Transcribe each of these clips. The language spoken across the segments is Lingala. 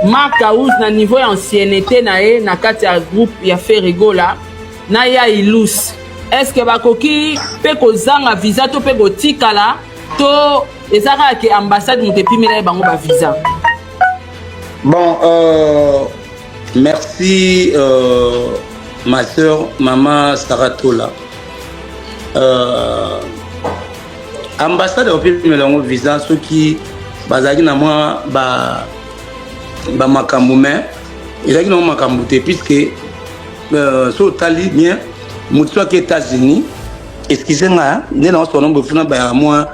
Marc House na niveau ya ancienneté na ye na kati ya groupe ya Ferre Gola na ya Ilus, est-ce que bakoki mpe kozanga visa to mpe kotikala to eza kaka ke ambassade moto epimela ye bango ba visa? Bon, merci ma soeur, maman Saratola. Ambassade opimela yango visa soki bazalaki na mwa bamakambo, mais ezalaki nango makambo te, puisque so otali bien, motu so aki États-Unis, excuse nga, nde na osona bofuna bayaka mwa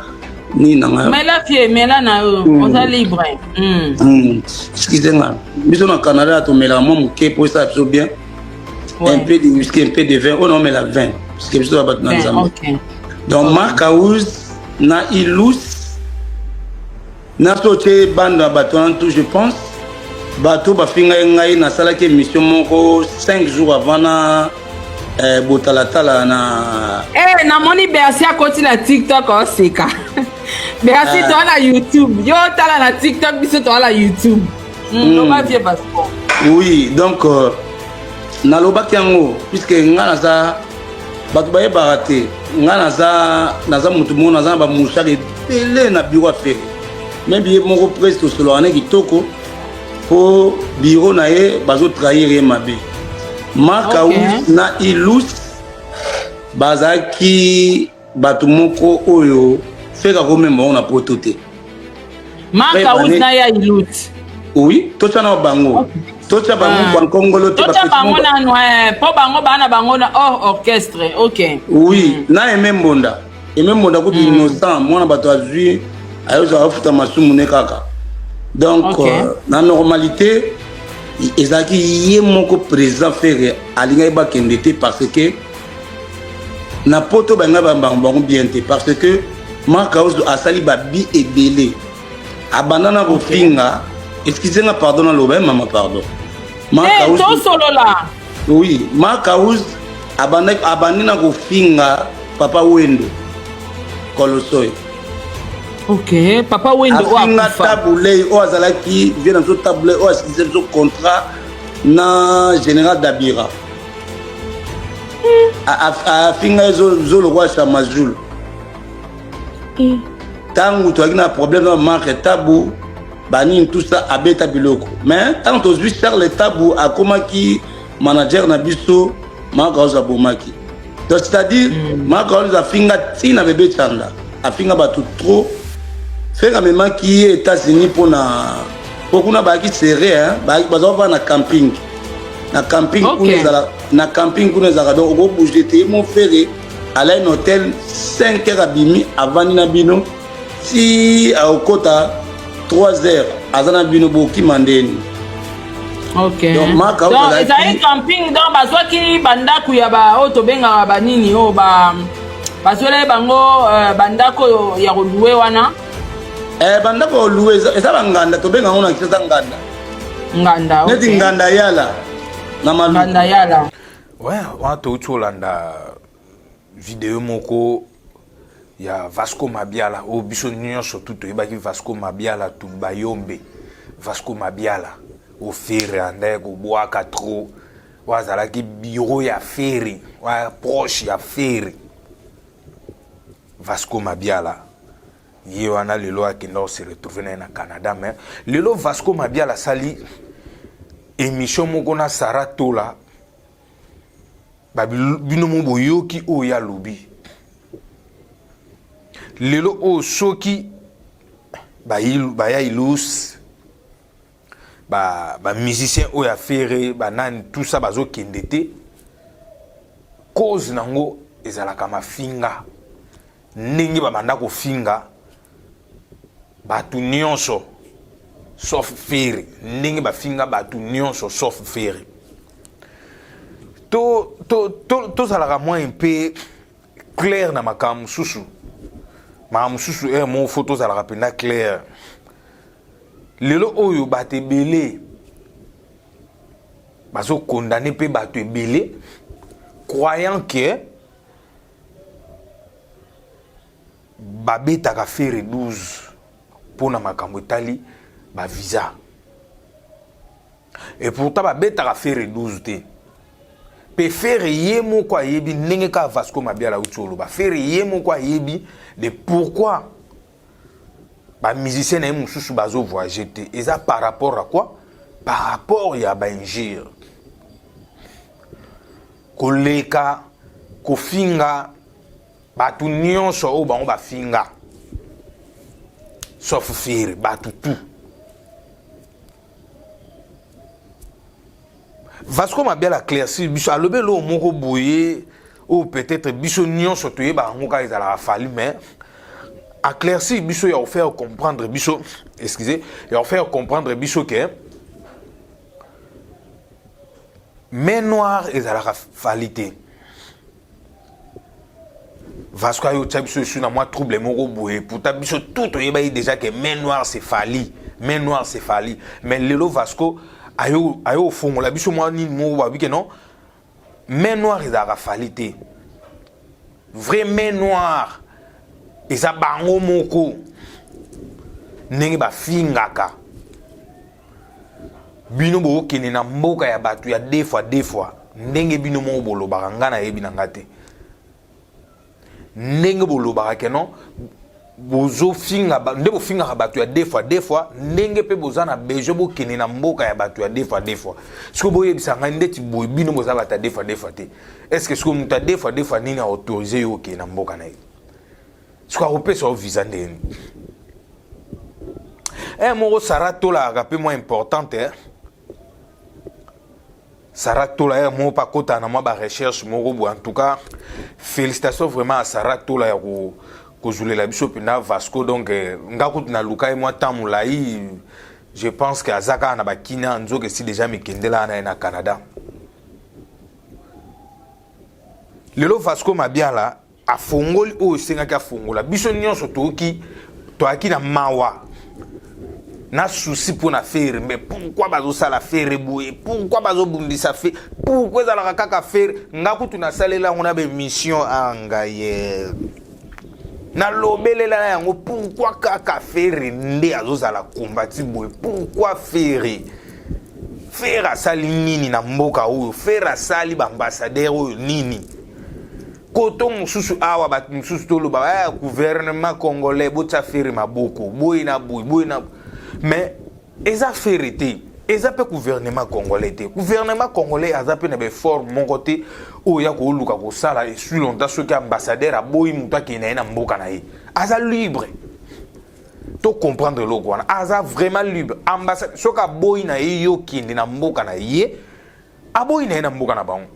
nini na nga. Mela fie, mela na yo. Oza libre. Excuse nga, biso na Canada tomelaka mwa moke mpo esala biso bien. Un peu de whisky, un peu de vin. Oyo naomela vin, parce que biso ya bato na Nzambe. Donc Mark House na Ilus na so otie bando ya bato wana tout, je pense bato bafingai ngai. Nasalaki émission moko 5 jours avant na botalatala na Namoni Bercy akoti na TikTok, oseka Bercy. Ah. Toa na YouTube, yo otala na TikTok, biso toa na YouTube. Loba vie passeport. Oui, donc nalobaki yango puisque nga naza, bato bayebaka te, nga naza motu moko naza na bamouchard ebele na bureau ya Ferre. Même ye moko presque tosololaka ne kitoko, mpo bureau na ye bazotrahir ye mabe. Mark House na Ilus bazalaki bato moko oyo Ferre akomema bango na Poto te. Mark House na ya Ilut. Oui, totya na bango, totya bango. Bankongolo te. Totya bango nanu mpo bango baa na bango na hors orchestre, ok. Oui, na Aime Mbonda, Aime Mbonda kutu innocent, mwana bato azwi, ayozwa afuta masumu ne kaka. Donc na normalité ezalaki ye moko président Ferre alingaki bakende te, parce que na Poto balingai bango bango bien te, parce que Mark House asali babi ebele, abanda na kofinga. Excuse nga, pardon, naloba ye mama, pardon. Mark House, tosolola. Oui, Mark House abandi na kofinga Papa Wendo Kolosoy. Ok, Papa Wendo oyo afinga akufa. Tabu Ley oyo azalaki vie na biso, Tabu Ley oyo asikisa biso contrat na général Dabira. Afinga ye zolokwa Shamazulu. Ntango tozalaki na problème na Mark Tabu, banini, tout ça, abeta biloko. Mais ntango tozwi Charles Tabu akomaki manager na biso, Mark House abomaki. Donc c'est-à-dire Mark House afinga ntina bebe Tshanda, afinga bato trop. Ferre amemaki ye États-Unis mpona po kuna bayaki serré, bazala na camping, na camping kuna ezala na camping kuna ezalaka, donc okobouge te. Ye mo Ferre alai na hotel, 5 heures abimi, avandi na bino ti akokota 3 heures, aza na bino, bokima ndeni. Donc, Mark House Donc ezali camping, donc bazwaki bandako ya ba oyo tobengaka banini oyo ba bazwelaki bango bandako oyo ya kolouer wana. Bandako ya kolouer eza banganda, tobenga yango na Kinshasa nganda. Nganda. Neti nganda yala na Maluku. Nganda yala. Ouais, wana touti olanda video moko ya Vasco Mabiala oyo biso nyonso tu toyebaki. Vasco Mabiala Tumbayombe, Vasco Mabiala oyo Ferre andaki kobwaka trop, oyo azalaki bureau ya Ferre, oyo proche ya Ferre. Vasco Mabiala ye wana lelo akenda kose retrouve na ye na Canada. Mais lelo Vasco Mabiala asali émission moko na Sara Tola. Bino mo boyoki oyo alobi lelo oyo, soki baya Ilus, bamusicien oyo ya Ferre, banani, tout ça, bazokende te, cause nango ezalaka mafinga, ndenge babanda kofinga bato nyonso sauf Ferre, ndenge bafinga bato nyonso sauf Ferre. Tozalaka mwa mpe clair na makambo mosusu, makambo mosusu ere moko fo tozalaka mpenza clair. Lelo oyo bato ebele bazokondane mpe bato ebele croyant que babetaka Ferre 12 mpona makambo etali bavisa. Et pourtant babetaka Ferre 12 te. Pe Ferre ye moko ayebi ndenge kaka Vasco Mabiala auti oloba. Ferre ye moko ayebi de pourquoi ba musiciens na ye mosusu bazo voyager te. Eza par rapport à quoi? Par rapport ya ba injures. Koleka kofinga bato nyonso oyo bango bafinga sauf Ferre, bato tout. Vasco Mabiala éclaircir biso alobi eloko moko boye oyo peut-être biso nyonso toyebaka yango kaka ezalaka Fally, mais éclaircir biso ya kofaire comprendre biso, excusez, ya kofaire comprendre biso ke main noire ezalaka Fally te. Vasco ayo tia biso esu na mwa trouble moko boye, pourtant biso tout toyebaki déjà que main noire c'est Fally, main noire c'est Fally, mais lelo Vasco ayo ayo ofongola biso mwa nini moko babi ke non, main noire ezalaka Fally te, vrai main noire eza bango moko ndenge bafingaka bino. Bokende na mboka ya bato ya deux fois deux fois, ndenge bino moko bolobaka, nga nayebi na nga te ndenge bolobaka ke non, bozofinga nde bofingaka bato ya deux fois deux fois, ndenge mpe boza na besoin bokende na mboka ya bato ya deux fois deux fois. Sikoyo boyebisa ngai, ndeti boye bino boza bato ya deux fois deux fois te, est ce que sikoyo moto ya deux fois deux fois nini aautorise yo okende na mboka na ye? Sikoyo akopesa yo visa ndenge e moko? Sara tolaka mpe mwa importante, eh? Sara Tola ye moko mpe akotaka na mwa barecherche moko boye. En tout cas, félicitations vraiment à Sara Tola ya kozulela biso mpenza Vasco. Donc nga kutu naluka ye mwa temps molai, je pense que aza kaka na bakina nzoka esi déjà mikendela na ye na Canada. Lelo Vasco Mabiala afongoli oyo esengaki afongola. Biso nyonso toyoki, toyaki na mawa na souci mpo na Ferre. Mais pourquoi bazosala Ferre boye? Pourquoi bazobundisa Ferre? Pourquoi ezalaka kaka Ferre? Nga kutu nasalela yango na baémission anga ye, nalobelela na yango. Pourquoi kaka Ferre nde azozala kombati boye? Pourquoi Ferre? Ferre asali nini na mboka oyo? Ferre asali baambassadeur oyo nini? Koto mosusu awa, bato mosusu toloba eh, gouvernement congolais botia Ferre maboko boye na boye boye na, mais eza Ferre te, eza mpe gouvernement congolais te. Gouvernement congolais aza mpe na baeffort moko te oyo ya kooluka kosala esui longtemps. Soki ambassadeur aboyi moto akende na ye na mboka na ye, aza libre. To comprendre eloko wana, aza vraiment libre. Ambassadeur soki aboyi na ye yo kende na mboka na ye, aboyi na ye na mboka na bango.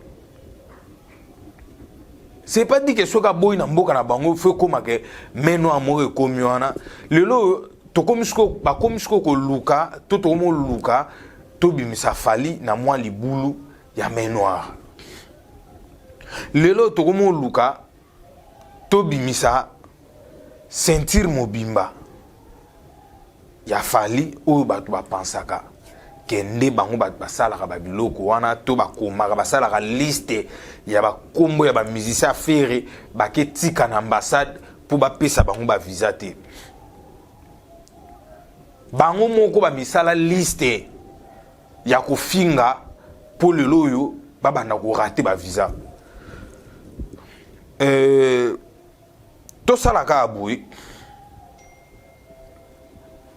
C'est pas dit que soki aboyi na mboka na bango, faut ekóma ke meno ya moko ekómi wana. Lelo oyo tokomi sikoyo, bakomi sikoyo koluka to tokomi koluka tobimisa Fally na mwa libulu ya main noire. Lelo oyo tokomi koluka tobimisa ceinture mobimba ya Fally oyo bato bapansaka ke nde bango bato basalaka babiloko wana to bakomaka, basalaka liste ya bakombo ya bamusicien ya Ferre, baketika na ambassade mpo bapesa bango bavisa te. Bango moko bamisala liste ya kofinga mpo lelo oyo babanda korater bavisa. Tosala kaka boye,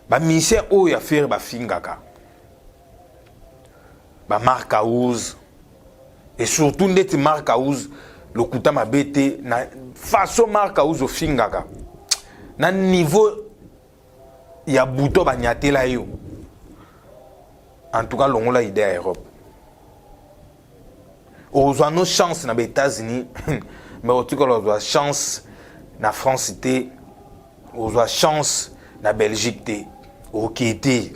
bamusicien oyo ya Ferre bafingaka, bamark House, et surtout ndeti Mark House, lokuta mabe te, na façon Mark House ofingaka na niveau ya buto banyatela yo, en tout cas longola idée ya Europe. Ozwa no chance na baÉtats-Unis, mais otikala ozwa chance na France te, ozwa chance na Belgique te, oke te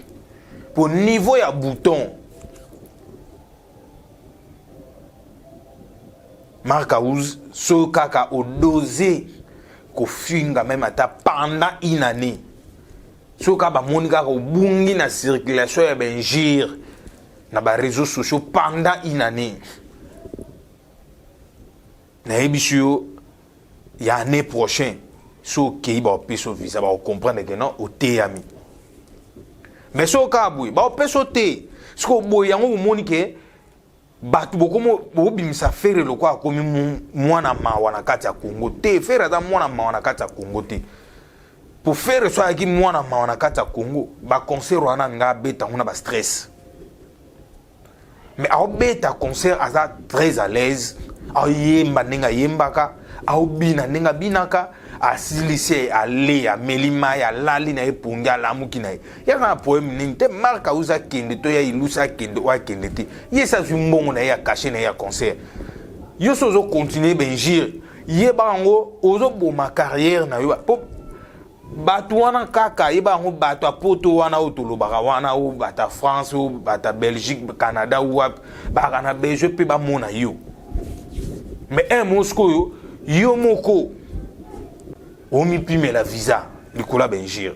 po niveau ya bouton. Mark House, soki kaka odose kofinga même ata pendant une année, soki kaka bamoni kaka obungi na circulation ya bainjures na baréseaux sociaux pendant une année, nayebisi yo, ya année prochain so okei, baopesa yo visa, bakocomprendre ke non, oteyami. Mais soki kaka boye, baopesa yo te. Sikoyo boye yango bomoni ke bato bokomo bobimisa Ferre lokola akomi mwana mawa na kati ya Congo te. Ferre aza mwana mawa na kati ya Congo te. Po Ferre so ayaki mwana mawa na kati ya Congo, ba concert wana nga abeta yango na ba stress. Mais aobeta concert aza très à l'aise, aoyemba ndenge ayembaka, aobina ndenge abinaka, asilisi ale ameli mai alali na ye pongi alamuki na ye. Ye aza na problème nini te? Marc Auza akende to ya Ilusa akende oyo akende te, ye esi azwi mbongo na ye ya cachet na ye ya concert. Yo so ozo continuer ba injure, yeba yango ozoboma carrière na yo po bato wana kaka yeba yango bato ya poto wana oyo tolobaka wana oyo bato ya France oyo bato ya Belgique Canada wapi baka na besoin mpe bamona yo mais un mot sikoyo yo moko omipimela visa likolo ya bainjure.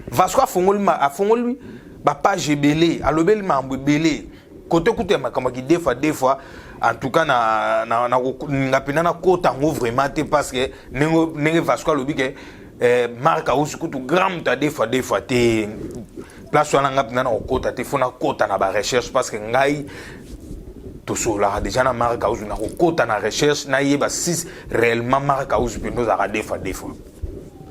Vasco afongoli afongoli ba page ebele alobeli mambo ebele kote kutu ya makambo ya kidefa defa en tout cas na na na nga pena na kota ngo vraiment te parce que ndenge ndenge Vasco alobi ke eh, Marc Ausi kutu grand moto adefa defa te place wana nga pena na kokota te faut nakota na ba recherche parce que ngai tosololaka déjà na Marc Ausi na kokota na recherche nayeba si réellement Marc Ausi mpenza ozalaka defa defa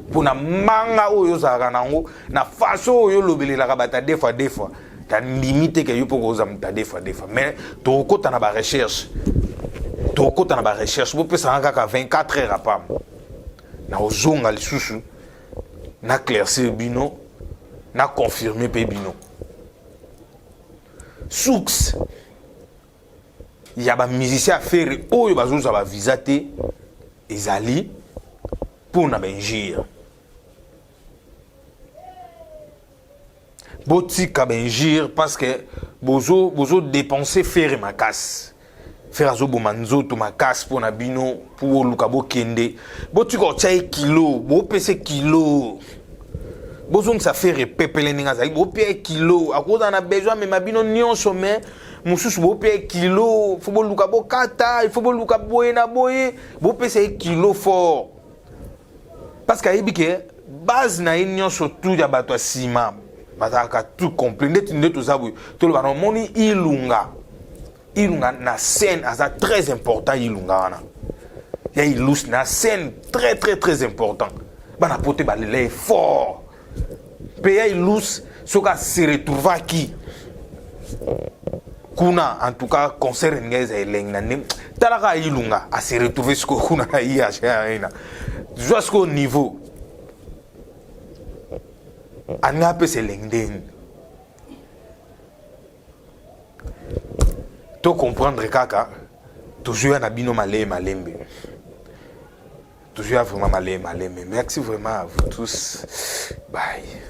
mpo na mbanga oyo ozalaka na yango na façon oyo olobelelaka bato ya defa defa tandimi te ke yo mpo koza moto ya defa defa mais tokokota na barecherche tokokota na barecherche bopesanga kaka 24 heures apamba nakozonga lisusu na claircir bino na confirme mpe bino source ya ba musicien ya Ferre oyo bazozwa ba visa te ezali mpona ba injure. Botika ba injure parce que bozo bozo dépenser Ferre makasi. Ferre azoboma nzoto makasi mpo na bino mpo boluka bokende. Botika otya ye kilo, bopesa kilo. Bozongisa Ferre pepele ndenge azali, bopia ye kilo. Akozala na besoin amema bino nyonso mais mosusu bopia ye kilo, faut boluka bokata, il faut boluka boye na boye, bopesa ye kilo fort. Parce que ayebi ke base na ye nyonso tout ya bato ya nsima bazalaka tout complet ndeti nde toza boye toloba na omoni ilunga ilunga na scène aza très important ilunga wana ya ilus na scène très très très important bana pote balela ye fort mpe ya ilus soki ase retrouvaki kuna en tout cas concert elingi eza elengi na ndenge talaka ilunga ase retrouve sikoyo kuna na IH arena zwa sikoyo niveau alingi apesa elengi ndenge to comprendre kaka tozoya na bino maleye malembe tozoya vraiment maleye malembe merci vraiment à vous tous bye.